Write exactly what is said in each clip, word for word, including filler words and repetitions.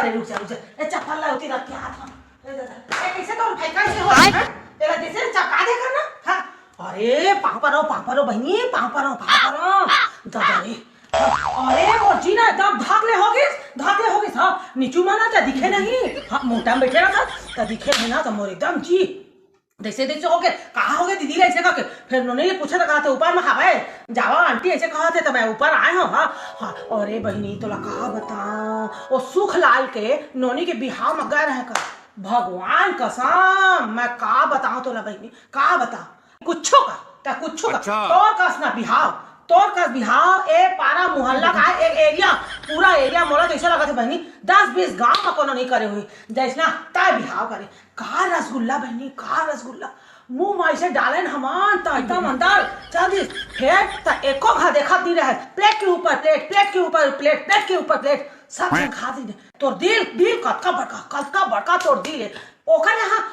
अरे रुक जा, रुक जा। ए, चप्पल ला उती रख के हाथ में। ए, जा, जा। ए, कैसे तो भाई, कैसे हो? आय। हैं? तेरा जैसे चपका दे करना? हाँ। अरे, पाँव परो, पाँव परो बहिनी, पाँव परो, पाँव परो। दादा रे। अरे, मोर जी ना एकदम धाकले हो गिस, धाकले हो गिस। हाँ, नीचू मा ना त दिखे नहीं। हाँ, मोटा में बैठे रहा था, त दिखे नहीं ना, त मोर एकदम जी। जैसे तैसे हो गए, कहाँ हो गए दीदी ला ऐसे करके। फिर नोनी ले पूछे त कहा थे, "ऊपर में हवे, जावा आंटी ऐसे कहा थे, त मैं ऊपर आए हूँ।" हाँ, हाँ, अरे बहिनी, तोला का बताओ, वो सुख लाल के नोनी के बिहाव में गए रहे का। भगवान कसम, मैं का बताऊं तोला बहिनी, का बताऊं, कुछो का, त कुछो का। अच्छा। तोर कस ना बिहाव, तोर कस बिहाव, ए पारा मोहल्ला का, ए एरिया, पूरा एरिया मोला तो ऐसा लगत हे बहिनी, दस बीस गांव में कोनो नहीं करे हुई, जैसना तय बिहाव करे। का रसगुल्ला बहिनी, का रसगुल्ला, मुंह में ऐसे डाले न हमान, त एकदम अंदर चल दिस। फिर त एको घर देखत नहीं रहे, प्लेट के ऊपर प्लेट, प्लेट के ऊपर प्लेट, प्लेट के ऊपर प्लेट, सब झन खा दिन। तोर दिल, दिल कतका बड़का, कतका बड़का तोर दिल है। ओकर यहाँ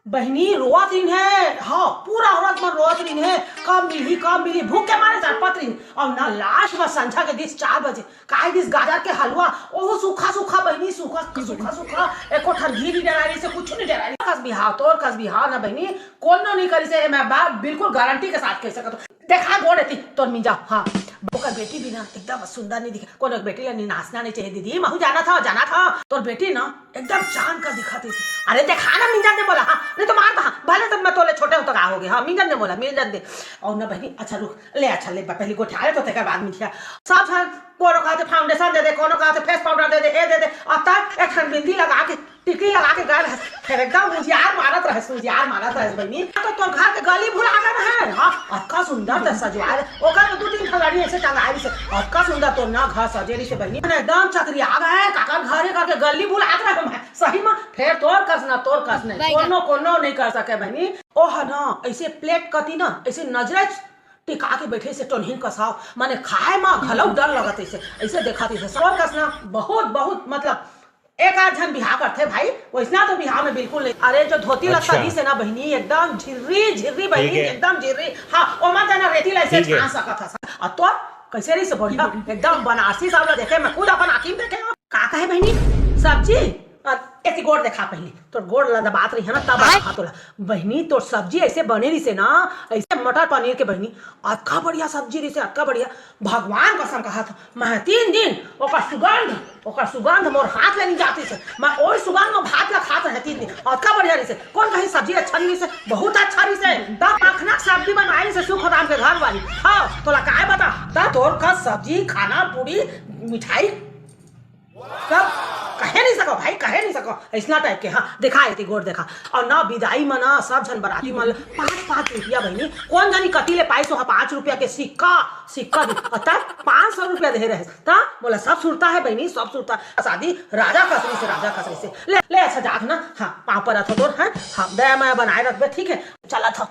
बहिनी रोवत रहिन हे, हाँ, पूरा औरत मन रोवत रहिन हे, कब मिलही, कब मिलही, भूख के मारे तड़पत रहिन। और ना लास्ट में संझा के दिस चार बजे, काय दिस गाजर के हलवा, ओहू सूखा, सूखा बहिनी, सूखा, सूखा, सूखा, एको ठन घी नहीं डराय रहिस हे, कुछ नहीं डराय रहिस हे। कस बिहाव, तोर कस बिहाव ना बहिनी, कोनो नहीं करिस हे, मैं बा-, बिल्कुल गारंटी के साथ कह सकत हूँ। देखा गोड़ एती तोर मिंजा, हाँ। ओकर बेटी भी ना एकदम सुंदर नहीं दिखे। कोनो बेटी ला निनासना नहीं चाहिए दीदी, महू जाना था, जाना था। तोर बेटी ना एकदम चांद का दिखत हे। अरे देखा ना मिंजा दे मोला, हाँ। नहीं तो मार दहा, भले तो मैं तोले छोटे हो तो का हो गए, हाँ, मिंजा दे मोला, मिंजा दे। और ना बहिनी, अच्छा रुक, ले अच्छा ले, पहले गोठा ले तो तेकर बाद मिंजा। सब झन कोनो कहा थे foundation दे दे, कोनो कहा थे face powder दे दे, ए दे दे, अब तक एक ठन बिंदी लगा के टिकली लगा के गए रहस, फिर एकदम उजियार मारत रहस, उजियार मारत रहस बहिनी। तो तोर घर के गली भुला गए रहे, हाँ, अतका सुंदर त सजवाए रहे। ओकर में दू तीन ठन लड़ी ऐसे टंगाए रहिस हे, अतका सुंदर तोर ना घर सजे रहिस हे बहिनी, ना एकदम चकरिया गए, काकर घर हे करके गली भुलात रहे मैं, सही में। फिर तोर कस ना, तोर कस नहीं, कोनो, कोनो नहीं कर सके बहिनी। ओह ना, ऐसे प्लेट कती ना, ऐसे नजरे टिका के बैठे से टोनहिन कसाव, माने खाए मा घलो डर लगत ऐसे, ऐसे देखत ऐसे। तोर कस ना, बहुत, बहुत, मतलब, एक आध झन बिहाव करथे भाई, वैसना तो बिहाव में बिल्कुल नहीं। अरे जो धोती लत्ता अच्छा। दिस हे ना बहिनी, एकदम झिर्री झिर्री बहिनी, ठीक है। एकदम झिर्री। हाँ, ओमा तें ना रेती ला ऐसे ठीक है। छान सकत हस। अउ तोर कैसे रहिस हे बढ़िया, एकदम बनारसी साड़ी ला देखे, मैं खुद अपन आँखी में देखे हूँ। का कहे बहिनी, सब्जी? अ, एती गोड़ देखा पहली, तोर गोड़ ला दबात रही है ना, तब आय। कहा तोला। बहिनी, तोर सब्जी ऐसे बने रहिस हे ना, ऐसे मटर पनीर के बहिनी, अतका बढ़िया सब्जी रहिस हे, अतका बढ़िया। भगवान कसम कहा था, मैं तीन दिन ओकर सुगंध, ओकर सुगंध मोर हाथ ले नहीं जाती से। मैं ओही सुगंध में भात ला खात रहे तीन दिन। अतका बढ़िया रहिस हे। कोन कही सब्जी अच्छा नहीं रहिस हे? बहुत अच्छा रहिस हे। तब मखना सब्जी बनाई से सुखराम के घर वाली। हाँ, तोला काय बता? तब तोर का सब्जी, खाना, पूरी, मिठाई, सब कहे नहीं सको भाई, कहे नहीं सको। ऐसना टाइप के, हाँ, देखा एती गोड़ देखा। और ना बिदाई में ना सब झन बराती मन पाँच पाँच रुपया बहिनी, कोन जानी कती ले पाइस ओहा पाँच रुपया के सिक्का, सिक्का दे, अउ तब पाँच सौ रुपया दे रहे। त मोला सब सुरता है बहिनी, सब सुरता। शादी राजा कस रहिस हे, राजा कस रहिस हे। ले, ले, अच्छा, जात ना, हाँ, पाँव परत हों तोर, हैं? हाँ, दया माया बनाए रखबे, ठीक है? चलत हों।